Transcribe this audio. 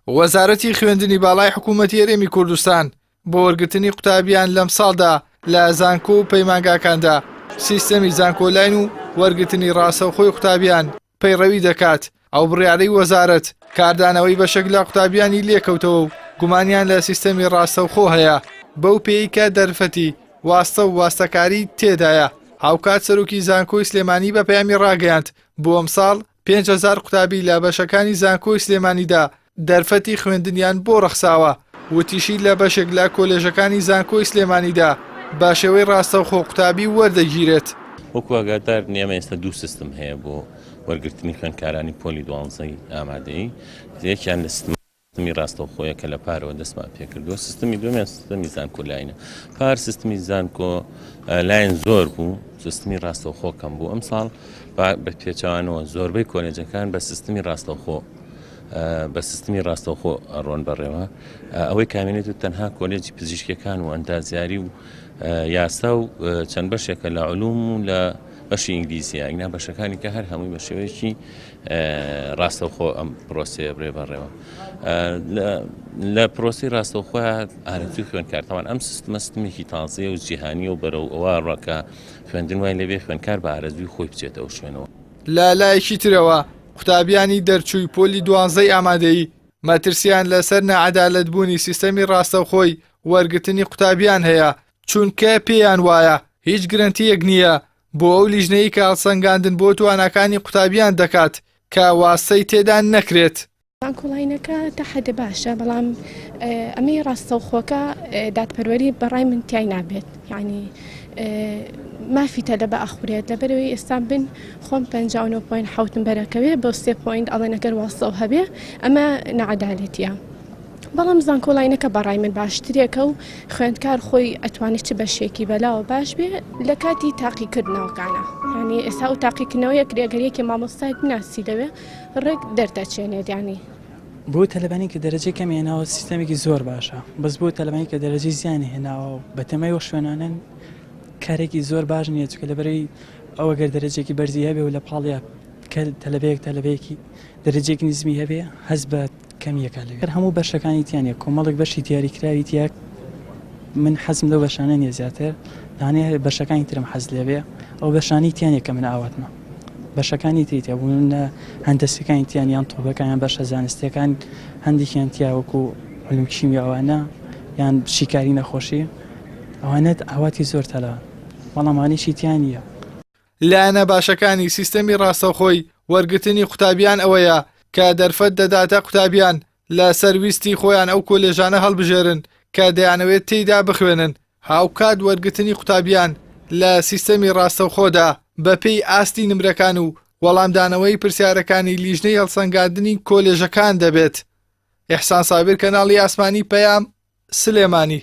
وەزارەتی خوێندنی باڵای حکوومەتی هەرێمی کوردستان بۆ وەرگرتنی قوتابیان لەمساڵدا لە زانکۆ و پەیمانگاکاندا سیستەمی زانکۆلاین و وەرگرتنی ڕاستەوخۆی قوتابیان پەیڕەوی دەکات، ئەو بڕیارەی وەزارەت کاردانەوەی بەشێک لە قوتابیانی لێکەوتەوە و گومانیان لە سیستەمی ڕاستەوخۆ هەیە بەو پێیەی کە دەرفەتی واستە و واستەکاری تێدایە. هاوکات سەرۆکی زانکۆی سلێمانی بە پەیامی ڕاگەیاند، بۆ ئەمساڵ 5000 قوتابی لە بەشەکانی زانکۆی سلێمانیدا دەرفەتی خوێندنیان بۆ ڕەخساوە، وتیشی لە بەشێک لە کۆلێژەکانی زانکۆی سلێمانیدا بە شێوەی ڕاستەوخۆ قوتابی وەردەگیرێت. وەکو ئاگادارن ئێمە ئێستا دوو سیستم هەیە بۆ وەرگرتنی خوێندکارانی پۆلی دوانزەی ئامادەیی، یەکیان لە سیستمی ڕاستەوخۆیە کە لە پارەوە دەستمان پێکردووە، سیستمی دووەمیان سیستمی زانکۆ لاینە. پار سیستمی زانکۆ لاین زۆر بوو، سیستمی ڕاستەوخۆ کەم بوو. ئەمساڵ بە پێچەوانەوە زۆربەی کۆلێجەکان بە سیستمی ڕاستەوخۆ بە سیستمی ڕاستەوخۆ ئەڕۆن بەڕێوە ئەوەی کامێنێت و تەنها کۆلێجی پزیشکیەکان و ئەندازیاری و یاسا و چەند بەشێکە لە علوم و لە بەشی ئینگلیزیە ئەگنا بەشەکانی کە هەر هەمووی بە شێوەیەکی ڕاستەوخۆ ئەم پرۆسەیە برێ بەڕێوە لە پرۆسی ڕاستەوخۆ ئارەزوی خوێنکارتەوان ئەم سیستمە سیستمێکی تازەیە و جیهانی و بەرەو ئەوە ڕۆکە خوێندن وای لەبێ خوێنکار بە ئارەزوی خۆی بچێتەوە شوێنەوە. لە لایەکی ترەوە قوتابیانی دەرچووی پۆلی دوانزەی ئامادەیی مەترسیان لەسەر ناعەدالەتبوونی سیستەمی ڕاستەوخۆی وەرگرتنی قوتابیان هەیە، چونکە پێیان وایە هیچ گرەنتییەک نییە بۆ ئەو لیژنەی کە هەڵسەنگاندن بۆ تواناکانی قوتابیان دەکات کە واستەی تێدا نەکرێت. زانکۆلاینەکە تا حەدێ باشە بەڵام ئەمەی ڕاستەوخۆکە دادپەروەری بەڕای من تای نابێت یعنی مافی تەلەبە ئەخورێت لەبەرەوەی ئێستا بن خۆم 59 point حوتم بەرەکەوێ بۆ سێ point ئەڵێن ئەگەر واستەو هەبێ ئەمە نەعەدالەتیە بەڵام زانکۆلاینەکە بەڕای من باشترێکە و خوێندکار خۆی ئەتوانێت چ بەشێکی بەلاوە باش بێ لە کاتی تاقیکردنەوەکانە یعنی ئێستا ئەو تاقیکردنەوەیە کرێگەر یەکێ مامۆستایەک بناسی لەوێ ڕێک دەردەچێنێت یانی. بۆ تەلەبانی کە دەرەجەی کەمی هێناوە سیستەمێکی زۆر باشە بەس بۆ تەلەبانی کە دەرەجەی زیانی هێناوە و بەتەمای ئەو شوێنانەن کارێکی زۆر باش نییە چونکە لەبەرەی ئەوە گەر دەرەجێکی بەرزی هەبێ و لە پاڵیا کە تەلەبەیەک تەلەبەیەکی دەرەجێکی نزمی هەبێ هەست بە کەمیەکە لەوێ هەموو بەشەکانی تیا نییە کۆمەڵێک بەشی دیاریکراوی تیا من حەزم لەو بەشانە نییە زیاتر لەوانەیە بەشەکانی ترم حەز لێبێ ئەو بەشانەی تیا نییە کە من ئاواتمە بەشەکانی تری تیا بوون لە هەندەسەکانی تیان یان تۆبەکان یان بەشە زانستیەکان هەندێکیان تیا وەکو علوم کیمیا ئەوانە یان شیکاری نەخۆشی ئەوانەت ئاواتی زۆر تەلەوە بەڵام ئەوانەیشی تیا نییە. لایەنە باشەکانی سیستەمی ڕاستەوخۆی وەرگرتنی قوتابیان ئەوەیە کە دەرفەت دەداتە قوتابیان لەسەر ویستی خۆیان ئەو کۆلێژانە هەڵبژێرن کە دەیانەوێت تێیدا بخوێنن، هاوکات وەرگرتنی قوتابیان لە سیستەمی ڕاستەوخۆدا بەپێی ئاستی نمرەکان و وەڵامدانەوەی پرسیارەکانی لیژنەی هەڵسەنگاندنی کۆلێژەکان دەبێت. ئیحسان سابیر کەناڵی ئاسمانی پەیام، سلێمانی.